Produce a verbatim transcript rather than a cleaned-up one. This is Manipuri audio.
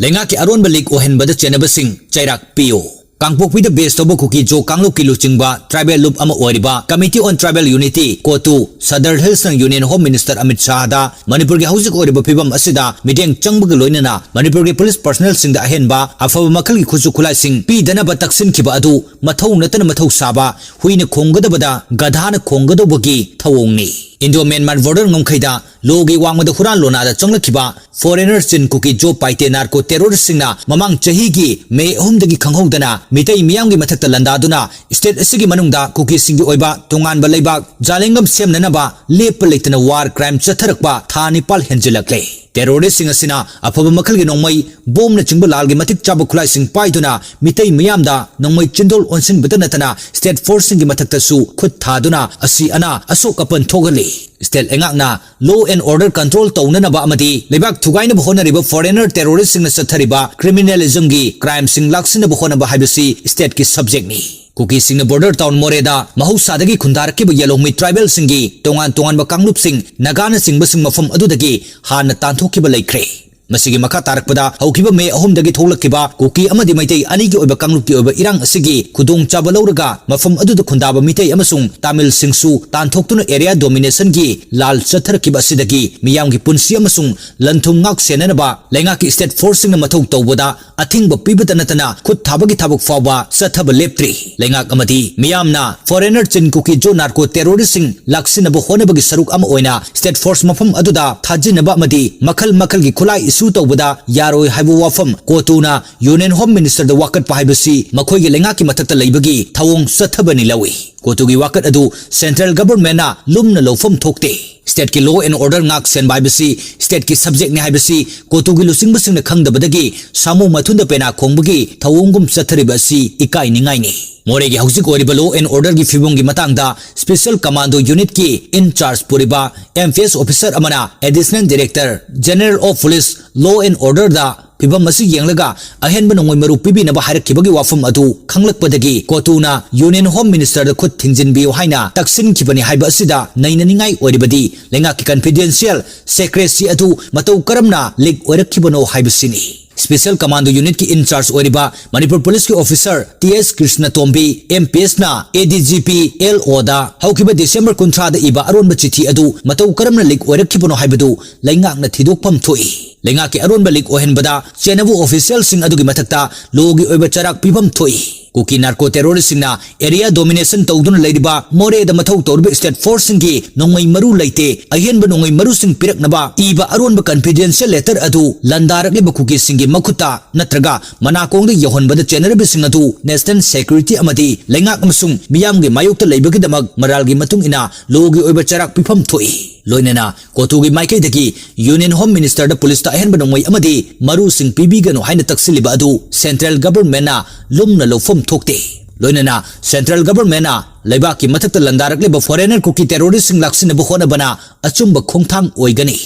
ꯂꯩꯉꯥꯛꯀꯤ ꯑꯔꯣꯟꯕ ꯂꯤꯛ ꯑꯣꯏꯍꯟꯕꯗ ꯆꯦꯟꯅꯕꯁꯤꯡ ꯆꯩꯔꯥꯛ ꯄꯤꯌꯨ꯫ ꯀꯥꯡꯄꯣꯛꯄꯤꯗ ꯕꯦꯁ ꯇꯧꯕ ꯀꯨꯀꯤ ꯖꯣ ꯀꯥꯡꯂꯨꯞꯀꯤ ꯂꯨꯆꯤꯡꯕ ꯇ꯭ꯔꯥꯏꯕꯦꯜ ꯂꯨꯞ ꯑꯃ ꯑꯣꯏꯔꯤꯕ Committee on Tribal Unity, COTU, Sadar ꯍꯤꯜꯁꯅ ꯌꯨꯅꯤꯌꯟ ꯍꯣꯝ ꯃꯤꯅꯤꯁꯇꯔ ꯑꯃꯤꯠ ꯁꯥꯍꯗ ꯃꯅꯤꯄꯨꯔꯒꯤ ꯍꯧꯖꯤꯛ ꯑꯣꯏꯔꯤꯕ ꯐꯤꯕꯝ ꯑꯁꯤꯗ ꯃꯤꯠꯌꯦꯡ ꯆꯪꯕꯒ ꯂꯣꯏꯅꯅ ꯃꯅꯤꯄꯨꯔꯒꯤ ꯄꯨꯂꯤꯁ ꯄꯔꯁꯅꯦꯜꯁꯤꯡꯗ ꯑꯍꯦꯟꯕ ꯑꯐꯕ ꯃꯈꯜꯒꯤ ꯈꯨꯠꯁꯨ ꯈꯨꯠꯂꯥꯏꯁꯤꯡ ꯄꯤꯗꯅꯕ ꯇꯛꯁꯤꯟꯈꯤꯕ ꯑꯗꯨ ꯃꯊꯧ ꯅꯠꯇꯅ ꯃꯊꯧ ꯁꯥꯕ, ꯍꯨꯏꯅ ꯈꯣꯡꯒꯗꯕꯗ ꯒꯙꯥꯅ ꯈꯣꯡꯒꯗꯧꯕꯒꯤ ꯊꯧꯑꯣꯡꯅꯤ꯫ ꯏꯟꯗꯣ ꯃ꯭ꯌꯥꯟꯃꯥꯔ ꯕꯣꯔꯗꯔ ꯉꯝꯈꯩꯗ ꯂꯣꯒꯤ ꯋꯥꯡꯃꯗ ꯍꯨꯔꯥꯟ ꯂꯣꯅꯥꯗ ꯆꯪꯂꯛꯈꯤꯕ ꯐꯣꯔꯦꯅꯔ ꯆꯤꯟ ꯀꯨꯀꯤ ꯖꯣ ꯄꯥꯏꯇꯦ ꯅꯥꯔꯀꯣ ꯇꯦꯔꯣꯔꯤꯁꯁꯤꯡꯅ ꯃꯃꯥꯡ ꯆꯍꯤꯒꯤ ꯃꯦ ꯑꯍꯨꯝꯗꯒꯤ ꯈꯪꯍꯧꯗꯅ ꯃꯤꯇꯩ ꯃꯤꯌꯥꯝꯒꯤ ꯃꯊꯛꯇ ꯂꯥꯟꯗꯥꯗꯨꯅ ꯁ꯭ꯇꯦꯠ ꯑꯁꯤꯒꯤ ꯃꯅꯨꯡꯗ ꯀꯨꯀꯤꯁꯤꯡꯒꯤ ꯑꯣꯏꯕ ꯇꯣꯉꯥꯟꯕ ꯂꯩꯕꯥꯛ ꯖꯥꯂꯦꯡꯒꯝ ꯁꯦꯝꯅꯅꯕ ꯂꯦꯞꯄ ꯂꯩꯇꯅ ꯋꯥꯔ ꯀ꯭ꯔꯥꯏꯝ ꯆꯠꯊꯔꯛꯄ ꯊꯥ ꯅꯤꯄꯥꯜ ꯍꯦꯟꯖꯤꯜꯂꯛꯂꯦ꯫ ꯇꯦꯔꯣꯔꯤꯁ꯭ꯠꯁꯤꯡ ꯑꯁꯤꯅ ꯑꯐꯕ ꯃꯈꯜꯒꯤ ꯅꯣꯡꯃꯩ, ꯕꯣꯝꯅꯆꯤꯡꯕ ꯂꯥꯜꯒꯤ ꯃꯇꯤꯛ ꯆꯥꯕ ꯈꯨꯠꯂꯥꯏꯁꯤꯡ ꯄꯥꯏꯗꯨꯅ ꯃꯤꯇꯩ ꯃꯤꯌꯥꯝꯗ ꯅꯣꯡꯃꯩ ꯆꯤꯟꯗꯣꯜ ꯑꯣꯟꯁꯤꯟꯕꯇ ꯅꯠꯇꯅ ꯁ꯭ꯇꯦꯠ ꯐꯣꯔꯁꯁꯤꯡꯒꯤ ꯃꯊꯛꯇꯁꯨ ꯈꯨꯠ ꯊꯥꯗꯨꯅ ꯑꯁꯤ ꯑꯅꯥ ꯑꯁꯣꯛ ꯑꯄꯟ ꯊꯣꯛꯍꯜꯂꯤ꯫ ꯁ꯭ꯇꯦꯠ ꯂꯩꯉꯥꯛꯅ law and order control ꯇꯧꯅꯅꯕ ꯑꯃꯗꯤ ꯂꯩꯕꯥꯛ ꯊꯨꯒꯥꯏꯅꯕ ꯍꯣꯠꯅꯔꯤꯕ ꯐꯣꯔꯦꯅꯔ ꯇꯦꯔꯣꯔꯤꯁ꯭ꯠꯁꯤꯡꯅ ꯆꯠꯊꯔꯤꯕ ꯀ꯭ꯔꯤꯃꯤꯅꯦꯂꯤꯖꯝꯒꯤ ꯀ꯭ꯔꯥꯏꯝꯁꯤꯡ ꯂꯥꯛꯁꯤꯟꯅꯕ ꯍꯣꯠꯅꯕ ꯍꯥꯏꯕꯁꯤ ꯁ꯭ꯇꯦꯠꯀꯤ ꯁꯕꯖꯦꯛꯅꯤ꯫ ꯀꯨꯀꯤꯁꯤꯡꯅ ꯕꯣꯔꯗꯔ ꯇꯥꯎꯟ ꯃꯣꯔꯦꯗ ꯃꯍꯧꯁꯥꯗꯒꯤ ꯈꯨꯟꯗꯥꯔꯛꯈꯤꯕ ꯌꯦꯜꯍꯧꯃꯤ ꯇ꯭ꯔꯥꯏꯕꯦꯜꯁꯤꯡꯒꯤ ꯇꯣꯉꯥꯟ ꯇꯣꯉꯥꯟꯕ ꯀꯥꯡꯂꯨꯞꯁꯤꯡ, ꯅꯥꯒꯥꯅꯆꯤꯡꯕꯁꯤꯡ ꯃꯐꯝ ꯑꯗꯨꯗꯒꯤ ꯍꯥꯟꯅ ꯇꯥꯟꯊꯣꯛꯈꯤꯕ ꯂꯩꯈ꯭ꯔꯦ꯫ ꯃꯁꯤꯒꯤ ꯃꯈꯥ ꯇꯥꯔꯛꯄꯗ ꯍꯧꯈꯤꯕ ꯃꯦ ꯑꯍꯨꯝꯗꯒꯤ ꯊꯣꯛꯂꯛꯈꯤꯕ ꯀꯨꯀꯤ ꯑꯃꯗꯤ ꯃꯩꯇꯩ ꯑꯅꯤꯒꯤ ꯑꯣꯏꯕ ꯀꯥꯡꯂꯨꯞꯀꯤ ꯑꯣꯏꯕ ꯏꯔꯥꯡ ꯑꯁꯤꯒꯤ ꯈꯨꯗꯣꯡꯆꯥꯕ ꯂꯧꯔꯒ ꯃꯐꯝ ꯑꯗꯨꯗ ꯈꯨꯟꯗꯥꯕ ꯃꯤꯇꯩ ꯑꯃꯁꯨꯡ ꯇꯥꯃꯤꯜꯁꯤꯡꯁꯨ ꯇꯥꯟꯊꯣꯛꯇꯨꯅ ꯑꯦꯔꯤꯌꯥ ꯗꯣꯃꯤꯅꯦꯁꯟꯒꯤ ꯂꯥꯜ ꯆꯠꯊꯔꯛꯈꯤꯕ ꯑꯁꯤꯗꯒꯤ ꯃꯤꯌꯥꯝꯒꯤ ꯄꯨꯟꯁꯤ ꯑꯃꯁꯨꯡ ꯂꯟ ꯊꯨꯝ ꯉꯥꯛ ꯁꯦꯟꯅꯅꯕ ꯂꯩꯉꯥꯛꯀꯤ ꯁ꯭ꯇꯦꯠ ꯐꯣꯔꯁꯁꯤꯡꯅ ꯃꯊꯧ ꯇꯧꯕꯗ ꯑꯊꯤꯡꯕ ꯄꯤꯕꯇ ꯅꯠꯇꯅ ꯈꯨꯠ ꯊꯥꯕꯒꯤ ꯊꯕꯛ ꯐꯥꯎꯕ ꯆꯠꯊꯕ ꯂꯦꯞꯇ꯭ꯔꯤ꯫ ꯂꯩꯉꯥꯛ ꯑꯃꯗꯤ ꯃꯤꯌꯥꯝꯅ ꯐꯣꯔꯦꯅꯔ ꯆꯤꯟ ꯀꯨꯀꯤ ꯖꯣ ꯅꯥꯔꯀꯣ ꯇꯦꯔꯣꯔꯤꯁ꯭ꯠꯁꯤꯡ ꯂꯥꯛꯁꯤꯟꯅꯕ ꯍꯣꯠꯅꯕꯒꯤ ꯁꯔꯨꯛ ꯑꯃ ꯑꯣꯏꯅ ꯁ꯭ꯇꯦꯠ ꯐꯣꯔꯁ ꯃꯐꯝ ꯑꯗꯨꯗ ꯊꯥꯖꯤꯟꯅꯕ ꯑꯃꯗꯤ ꯃꯈꯜ ꯃꯈꯜꯒꯤ ꯈꯨꯠꯂꯥꯏ ꯏꯁꯨ ꯇꯧꯕꯗ ꯌꯥꯔꯣꯏ ꯍꯥꯏꯕ ꯋꯥꯐꯝ ꯀꯣꯇꯨꯅ ꯌꯨꯅꯤꯌꯟ ꯍꯣꯝ ꯃꯤꯅꯤꯁꯇꯔꯗ ꯋꯥꯀꯠꯄ ꯍꯥꯏꯕꯁꯤ ꯃꯈꯣꯏꯒꯤ ꯂꯩꯉꯥꯛꯀꯤ ꯃꯊꯛꯇ ꯂꯩꯕꯒꯤ ꯊꯧꯑꯣꯡ ꯆꯠꯊꯕꯅꯤ ꯂꯧꯏ꯫ ꯀꯣꯇꯨꯒꯤ ꯋꯥꯀꯠ ꯑꯗꯨ ꯁꯦꯟꯇ꯭ꯔꯦꯜ ꯒꯚꯔꯟꯃꯦꯟꯠꯅ ꯂꯨꯝꯅ ꯂꯧꯐꯝ ꯊꯣꯛꯇꯦ꯫ ꯁ꯭ꯇꯦꯠꯀꯤ law and order ꯉꯥꯛ ꯁꯦꯟꯕ ꯍꯥꯏꯕꯁꯤ ꯁ꯭ꯇꯦꯠꯀꯤ ꯁꯕꯖꯦꯛꯅꯤ ꯍꯥꯏꯕꯁꯤ ꯀꯣꯇꯨꯒꯤ ꯂꯨꯆꯤꯡꯕꯁꯤꯡꯅ ꯈꯪꯗꯕꯗꯒꯤ ꯁꯥꯃꯨ ꯃꯊꯨꯟꯗ ꯄꯦꯅꯥ ꯈꯣꯡꯕꯒꯤ ꯊꯧꯑꯣꯡꯒꯨꯝ ꯆꯠꯊꯔꯤꯕ ꯑꯁꯤ ꯏꯀꯥꯏꯅꯤꯡꯉꯥꯏꯅꯤ꯫ ꯃꯣꯔꯦꯒꯤ ꯍꯧꯖꯤꯛ ꯑꯣꯏꯔꯤꯕ law and orderꯒꯤ ꯐꯤꯕꯝꯒꯤ ꯃꯇꯥꯡꯗ ꯁ꯭ꯄꯦꯁꯦꯜ ꯀꯃꯥꯟꯗꯣ ꯌꯨꯅꯤꯠꯀꯤ ꯏꯟ ꯆꯥꯔꯖ ꯄꯨꯔꯤꯕ ꯑꯦꯝ ꯄꯤ ꯑꯦꯁ ꯑꯣꯐꯤꯁꯔ ꯑꯃꯅ additional director general of police law and orderꯗ ꯐꯤꯕꯝ ꯑꯁꯤ ꯌꯦꯡꯂꯒ ꯑꯍꯦꯟꯕ ꯅꯣꯡꯃꯩ ꯃꯔꯨ ꯄꯤꯕꯤꯅꯕ ꯍꯥꯏꯔꯛꯈꯤꯕꯒꯤ ꯋꯥꯐꯝ ꯑꯗꯨ ꯈꯪꯂꯛꯄꯗꯒꯤ ꯀꯣꯇꯨꯅ ꯌꯨꯅꯤꯌꯟ ꯍꯣꯝ ꯃꯤꯅꯤꯁꯇꯔꯗ ꯈꯨꯠ ꯊꯤꯡꯖꯤꯟꯕꯤꯌꯨ ꯍꯥꯏꯅ ꯇꯛꯁꯤꯟꯈꯤꯕꯅꯤ ꯍꯥꯏꯕ ꯑꯁꯤꯗ ꯅꯩꯅꯅꯤꯡꯉꯥꯏ ꯑꯣꯏꯔꯤꯕꯗꯤ ꯂꯩꯉꯥꯛꯀꯤ ꯀꯟꯐꯤꯗꯦꯟꯁꯤꯌꯦꯜ ꯁꯦꯀ꯭ꯔꯦꯁꯤ ꯑꯗꯨ ꯃꯇꯧ ꯀꯔꯝꯅ ꯂꯤꯛ ꯑꯣꯏꯔꯛꯈꯤꯕꯅꯣ ꯍꯥꯏꯕꯁꯤꯅꯤ꯫ Special Commando Unit ꯀꯤ in charge ꯑꯣꯏꯔꯤꯕ ꯃꯅꯤꯄꯨꯔ Police ꯀꯤ officer T S ꯀ꯭ꯔꯤꯁꯅꯇꯣꯝꯕꯤ M P S ꯅ A D G P L O ꯗ ꯍꯧꯈꯤꯕ December ꯀꯨꯟꯊ꯭ꯔꯥꯗ ꯏꯕ ꯑꯔꯣꯟꯕ ꯆꯤꯊꯤ ꯑꯗꯨ ꯃꯇꯧ ꯀꯔꯝꯅ leak ꯑꯣꯏꯔꯛꯈꯤꯕꯅꯣ ꯍꯥꯏꯕꯗꯨ ꯂꯩꯉꯥꯛꯅ ꯊꯤꯗꯣꯛꯐꯝ ꯊꯣꯛꯏ꯫ ꯂꯩꯉꯥꯛꯀꯤ ꯑꯔꯣꯟꯕ leak ꯑꯣꯏꯍꯟꯕꯗ ꯆꯦꯟꯅꯕ official ꯁꯤꯡ ꯑꯗꯨꯒꯤ ꯃꯊꯛꯇ law ꯒꯤ ꯑꯣꯏꯕ ꯆꯔꯥꯛ ꯄꯤꯐꯝ ꯊꯣꯛꯏ꯫ ꯀꯨꯀꯤ narco terrorist ꯁꯤꯡꯅ area domination ꯇꯧꯗꯨꯅ ꯂꯩꯔꯤꯕ ꯃꯣꯔꯦꯗ ꯃꯊꯧ ꯇꯧꯔꯤꯕ state force ꯁꯤꯡꯒꯤ ꯅꯣꯡꯃꯩ ꯃꯔꯨ ꯂꯩꯇꯦ, ꯑꯍꯦꯟꯕ ꯅꯣꯡꯃꯩ ꯃꯔꯨꯁꯤꯡ ꯄꯤꯔꯛꯅꯕ ꯏꯕ ꯑꯔꯣꯟꯕ confidential letter ꯑꯗꯨ ꯂꯥꯟꯗꯥꯔꯛꯂꯤꯕ ꯀꯨꯀꯤꯁꯤꯡꯒꯤ ꯃꯈꯨꯠꯇ ꯅꯠꯇ꯭ꯔꯒ ꯃꯅꯥꯀꯣꯡꯗ ꯌꯧꯍꯟꯕꯗ ꯆꯦꯟꯅꯔꯤꯕꯁꯤꯡ ꯑꯗꯨ national security ꯑꯃꯗꯤ ꯂꯩꯉꯥꯛ ꯑꯃꯁꯨꯡ ꯃꯤꯌꯥꯝꯒꯤ ꯃꯥꯌꯣꯛꯇ ꯂꯩꯕꯒꯤꯗꯃꯛ ꯃꯔꯥꯜꯒꯤ ꯃꯇꯨꯡ ꯏꯟꯅ law ꯒꯤ ꯑꯣꯏꯕ ꯆꯔꯥꯛ ꯄꯤꯐꯝ ꯊꯣꯛꯏ꯫ ꯂꯣꯏꯅꯅ ꯀꯣꯇꯨꯒꯤ ꯃꯥꯏꯀꯩꯗꯒꯤ Union Home Minister ꯗ police ꯇ ꯑꯍꯦꯟꯕ ꯅꯣꯡꯃꯩ ꯑꯃꯗꯤ ꯃꯔꯨꯁꯤꯡ ꯄꯤꯕꯤꯒꯅꯨ ꯍꯥꯏꯅ ꯇꯛꯁꯤꯜꯂꯤꯕ ꯑꯗꯨ central government ꯅ ꯂꯨꯝꯅ ꯂꯧꯐꯝ ꯊꯣꯛꯇꯦ꯫ ꯂꯣꯏꯅꯅ central government ꯅ ꯂꯩꯕꯥꯛꯀꯤ ꯃꯊꯛꯇ ꯂꯥꯟꯗꯥꯔꯛꯂꯤꯕ foreigner ꯀꯨꯀꯤ terrorist ꯁꯤꯡ ꯂꯥꯛꯁꯤꯟꯅꯕ ꯍꯣꯠꯅꯕꯅ ꯑꯆꯨꯝꯕ ꯈꯣꯡꯊꯥꯡ ꯑꯣꯏꯒꯅꯤ꯫